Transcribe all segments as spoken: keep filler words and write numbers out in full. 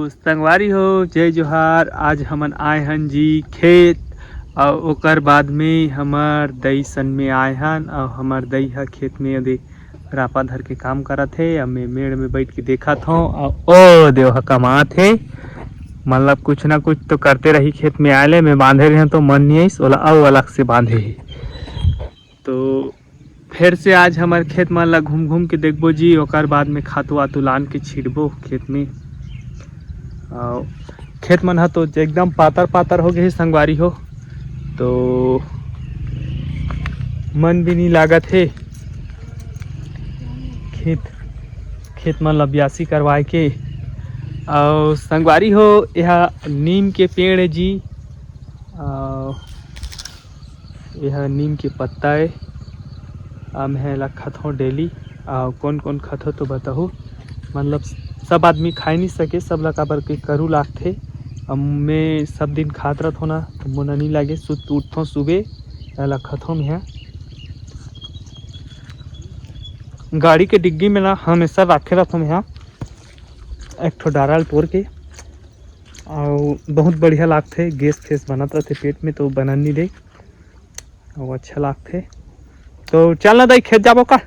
संगवारी हो, जय जोहार। आज हमन आए हन जी खेत, अउ ओकर बाद में हमर दई सन में आए हन, अउ हमर दई ह खेत में ओदे रापा धर के काम करत हे। अब मैं मेड़ में बैठ के देखत हूँ, अउ ओ देव ह कमात हे। मतलब कुछ ना कुछ तो करते रही खेत में। आए ले मैं बांधे रहे तो मन नहीं आइस, ओला अउ अलग से बांधे हे। तो फिर से आज हमर खेत मन ला घूम घूम के देखबो जी, ओकर बाद में खातू वातू लान के छिड़बो खेत में। अउ खेत मन ह तो एकदम पातर पातर हो गए हे संगवारी हो, तो मन भी नहीं लागत हे खेत, खेत मन ला बियासी करवाए के। अउ संगवारी हो, यह नीम के पेड़ है जी। अउ यह नीम के पत्ता है। अब मैं एला खत हूँ डेली। अउ कौन कौन खत हो तो बताहू, मतलब सब आदमी खाए नहीं सके, सब ला काबर के करू लागथे। अब मैं सब दिन खात रहत हूँ ना, तो मोला नहीं लागे। सुत उठथों सुबह, एला खत हूँ मैं। गाड़ी के डिग्गी में ना हमेशा राखे रहत हूँ मैं एक ठो डारा ल तोड़ के। अउ बहुत बढ़िया लागथे, गैस फैस बनत रहथे पेट में, तो बनन नहीं दे। अउ अच्छा लागथे। तो चल ना दाई, खेत जाबो का?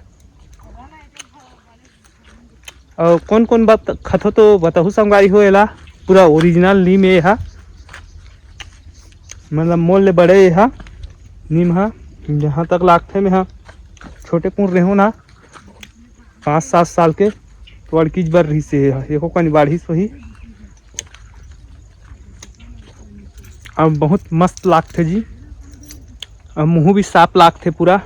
अउ कौन कौन बात खथो तो बताहू संगवारी हो। एला पूरा ओरिजिनल नीम ए हा, मतलब मोर ले बड़े ए हा नीम हा। जहाँ तक लागथे, मैं हा छोटे कुन रेहूँ ना, पाँच सात साल के, तो अड़कीच बर रहिस हे, एको कनी बाढ़िस होही। अब बहुत मस्त लागथे जी, अब मुँह भी साफ लागथे पूरा।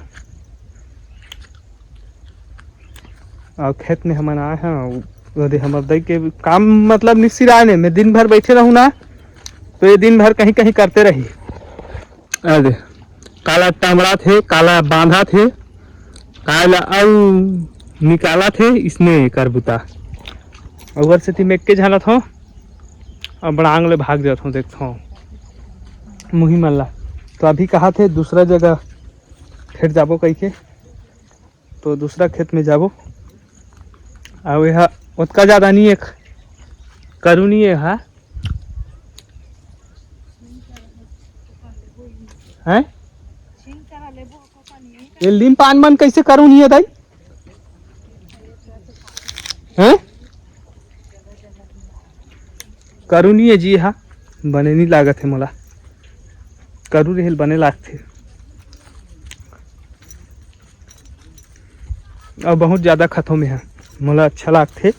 अउ खेत में हमन आए हैं, ओदे हमर दई के काम मतलब निसिराए ने, मैं दिन भर बैठे रहूँ ना, तो ये दिन भर कहीं कहीं करते रही। अरे, काला टमड़ात हे, काला बांधात हे, काला अउ निकालत हे, इसने कर बुता। अउ ओकर सेती मैं एके झन हूँ, अब बड़ांग ले भाग जात हूँ, देखत हूँ मुही मन ला। तो अभी कहा थे दूसरा जगह फिर जाबो कह के, तो दूसरा खेत में जाबो। अउ एहा ओतका ज़्यादा नहीं है, करू नहीं है, हाँ? हैं? ये लीम पान मन कैसे करू नहीं है दाई? हैं? करू नहीं है जी, हाँ, बने नहीं लागत है मोला। करू रहेल बने लागथे। अउ बहुत ज़्यादा खथों मैं हा, मोला अच्छा लागथे।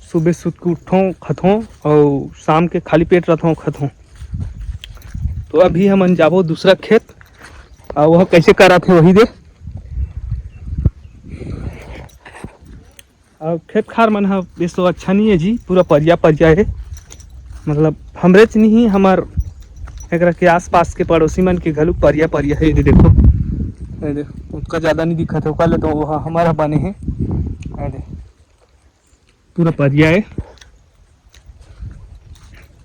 सुबह सुत के उठथों, खथों, अउ शाम के खाली पेट रहथों, खथों। तो अभी हमन जाबो दूसरा खेत, अउ वह कैसे कराथे वही दे। अउ खेत खार मन ह बेसो अच्छा नहीं है जी, पूरा परिया परिया है। मतलब हमरेच नहीं, हमर एकरा के आसपास के पड़ोसी मन के घलुक परिया परिया है। ये दे देखो, ये दे, उतका ज़्यादा नहीं दिखत है, ओकर ले तो वो ह-, हमर ह बने है। ये दे, पूरा परिया है।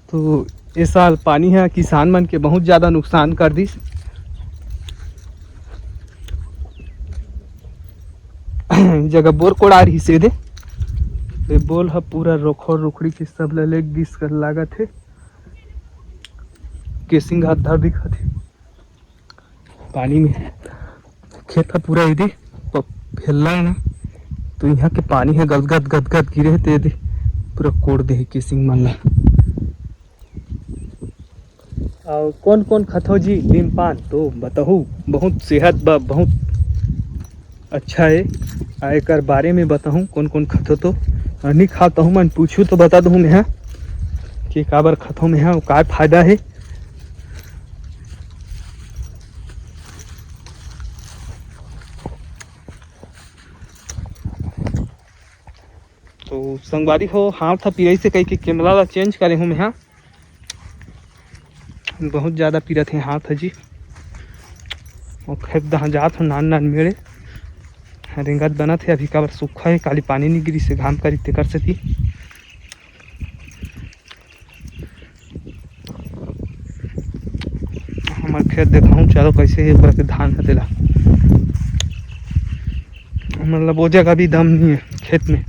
तो ए साल पानी ह किसान मन के बहुत ज़्यादा नुकसान कर दिस। जगह बोर कोड़ार ही से दे, ए बोल ह पूरा रोखोर रुखड़ी के सब ल ले गिस कर लागत हे। केसिंग हाथ धर दिखत हे पानी में। खेत ह पूरा एदे प-, फैलला है ना, तो यहाँ के पानी ह गदगद गदगद गिरे हे, तो एदे पूरा कोड़ दे हे केसिंग मन ला। अउ कौन कौन खथो जी लीम पान तो बताहू, बहुत सेहत ब-, बहुत अच्छा है। आ एकर बारे में बताहूँ कौन कौन खथो तो, अ, नहीं खातहूँ मन पूछू तो बता दूँ मैं हा कि काबर खथो मैं हा, काय फायदा है। तो संगवारी हो, हाथ ह पिराई से कह के कैमरा ला चेंज करे हूँ मैं हा। बहुत ज़्यादा पीरत हे हाथ ह जी। और खेत दहा जात हो नान नान मेड़े रेंगत बनत हे। अभी काबर सूखा हे, काली पानी नहीं गिरी से घाम करी तेकर सेती। हमर खेत देखहूँ, चलो कैसे हे ऊपर के धान ह तेला, मतलब वो जगह भी दम नहीं है खेत में।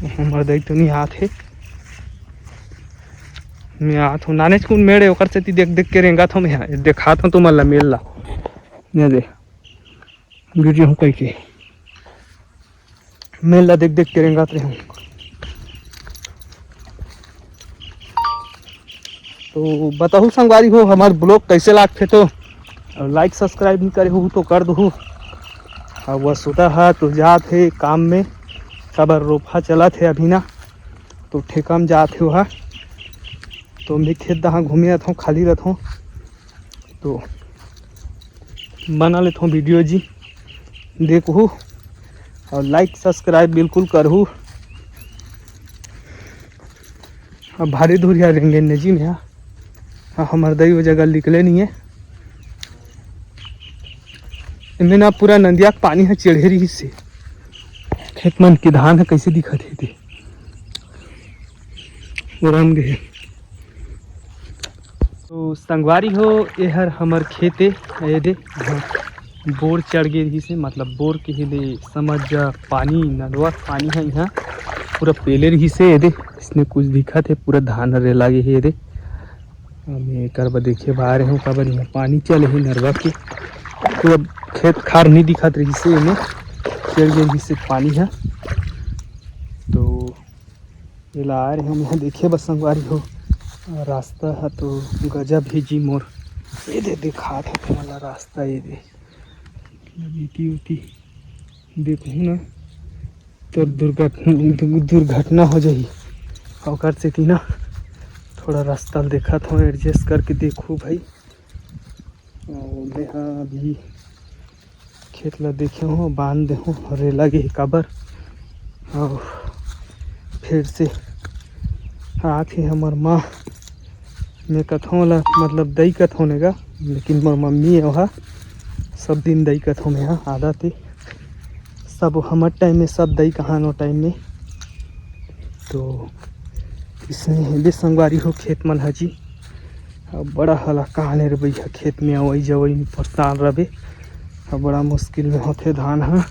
हमर दई तो नहीं आत हे। मैं आत हूँ, नानेच कुन मेड़ हे, ओकर सेती देख देख के रेंगत हूँ मैं। देखात हूँ तुमन ला मेड़ ला। ये दे, गिर जाहूँ कहिके मेड़ ला देख देख के रेंगत रहूँ। तो बताहू संगवारी हो, हमार ब्लॉग कैसे लागथे तो, और लाइक सब्सक्राइब नहीं करे हो तो कर दहू। अब वह सुता है तो जात हे काम में, काबर रोपा चलत हे अभी ना, तो ठेका में जात हे वह। तो मैं खेत दहा घूमे आत हूँ, खाली रहत हूँ, तो बना लेत हूँ वीडियो जी, देखहू और लाइक सब्सक्राइब बिल्कुल करहू। अब भारी दूर यार रेंगे ने जी में, हाँ, हमार दई वो जगह निकले नहीं है। एमे ना पूरा नंदिया के पानी ह चढ़े रहिस हे। खेत मन के धान ह कैसे दिखत हे ते, ओरम गे हे। तो संगवारी हो, एहर हमर खेत ए, ये दे, हाँ, बोर चढ़ गे रहिस हे, मतलब बोर के हे दे, समझ जा, पानी, नलवा के पानी ह इहाँ पूरा पेले रहिस हे, ये दे, इसने कुछ दिखत हे, पूरा धान हरे लागे हे, ये दे। अब एकर बर देखे बर आए हूँ, काबर यहाँ पानी चले हे नरवा के, पूरा खेत खार नहीं दिखत रहिस हे, एमे चढ़ गे रहिस हे पानी ह। तो एला आए रहे हम यहाँ देखे बर संगवारी हो। रास्ता ह तो गजब हे जी मोर। ये दे दिखात हे तुम्हारा रास्ता, ये दे इति उति देखहू ना तो दुर्घटना, दुर्घटना हो जाही। ओकर सेती ना थोड़ा रास्ता ल देखत हूँ, एडजस्ट करके देखहू भाई। और मैं हाँ अभी खेत ला देखे हूँ, बांध दे हूँ, रेला गे हे काबर। और फिर से आत हे हमर माँ, मैं कथों ला, मतलब दई कथों ने गा, लेकिन मोर मम्मी हे ओहा, सब दिन दई कथों मैं हा, आदत हे। सब हमर टाइम में सब दई कहान ओ टाइम में। तो इसने हेबे संगवारी हो खेत मन ह जी। अब बड़ा हलाकान हे रे भैया, खेत में अवई जवई में परेशान रबे। अब बड़ा मुश्किल में होथे धान ह।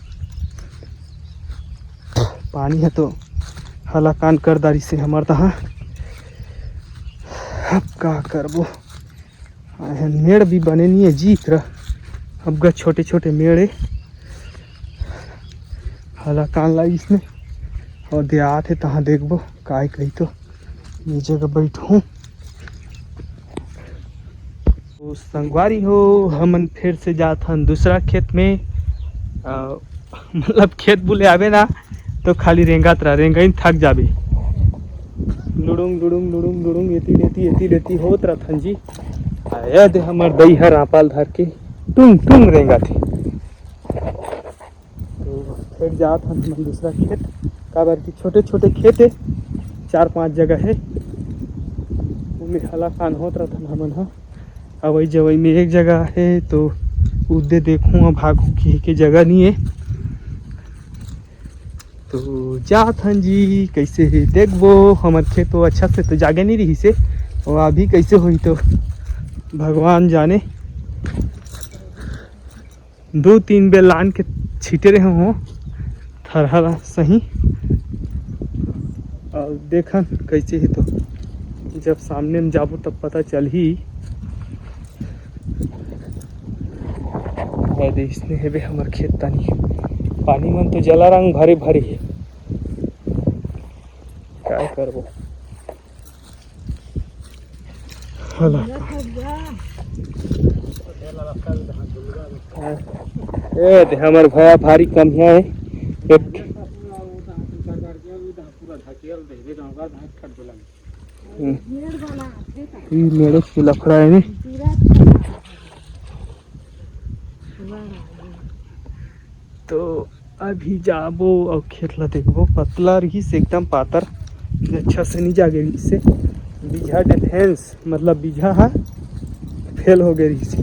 पानी ह तो हलाकान कर दारी से हमर तहाँ। अब का करबो, एहन मेड़ भी बने नहीं है जी, इतरा अब गा छोटे छोटे मेड़ है। हलाकान लागिस ने, और दे आत हे तहाँ देखबो काय कही तो ये जगह बैठहूँ। तो संगवारी हो, हमन फिर से जात हन दूसरा खेत में। अ, मतलब खेत बुले आबे ना तो खाली रेंगत रह, रेंगई थक जाबे। लुड़ुंग लुड़ुंग लुड़ुंग लुड़ुंग, एती लेती एती लेती होत रहथन जी। आ, ये दे हमर दई हर आपाल धर के टुंग टुंग रेंगत हे। तो फिर जात हन हमन दूसरा खेत, काबर कि छोटे छोटे खेत हे, चार पांच जगह हे, ओमे हलाकान होत रहथन हमन ह। अवई जवई में एक जगह हे तो उदे देखहूँ, भागहूँ कि के जगह नहीं हे। तो जात हन जी, कैसे हे देखबो। हमर खेत तो अच्छा से तो जागे नहीं रहिस हे, और अभी कैसे होही तो भगवान जाने। दो तीन बेर लान के छीटे रहे हो थरहा ला सही। और देखन कैसे हे तो जब सामने में जाबो तब पता चलही। ये दे इसने हेबे हमर खेत तनी, पानी मन तो जलारंग भरे भरे हे। काय करबो? हला। ए दे हमर भया भारी कम हे। एक हम्म। ई मेरे से लफड़ा है ने। तो अभी जाबो अउ खेत ला देखबो, पतला रहिस एकदम पातर, अच्छा से नहीं जागे रहिस से। बीजहा डिफेंस मतलब बीजहा ह फेल हो गए रहिस,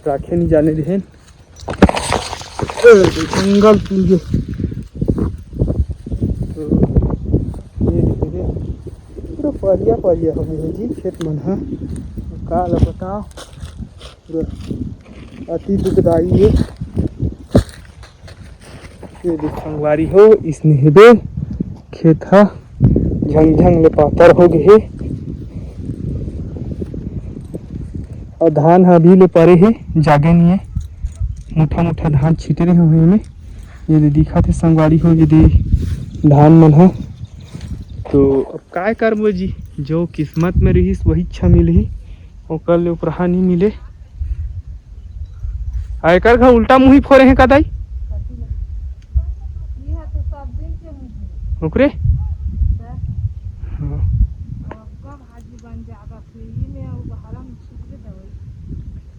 राखे नहीं जाने देहेन। ए, जंगल पूरे। तो ये देखिए, पूरा परिया परिया हो गए हे जी खेत मन ह। का ला बताओ, पूरा अति दुखदाई हे। ये देख संगवारी हो, इसने हेबे खेत ह झंग झंग ले पातर हो गे हे। अउ धान ह अभी ले परे हे, जागे नहीं हे। मोटा मोटा धान छिटे रहे हुए में, ये दे दिखत हे संगवारी हो, ये दे धान मन ह। तो अब काय करबो जी, जो किस्मत में रहिस वही अच्छा मिलही, ओकर ले उपरहा नहीं मिले। आ एकर घर उल्टा मुही फोरे हे का दाई? ओकरे? हाँ।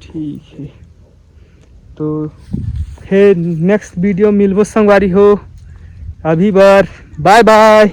ठीक है, तो फिर नेक्स्ट वीडियो मिलबो संगवारी हो। अभी बर बाय बाय।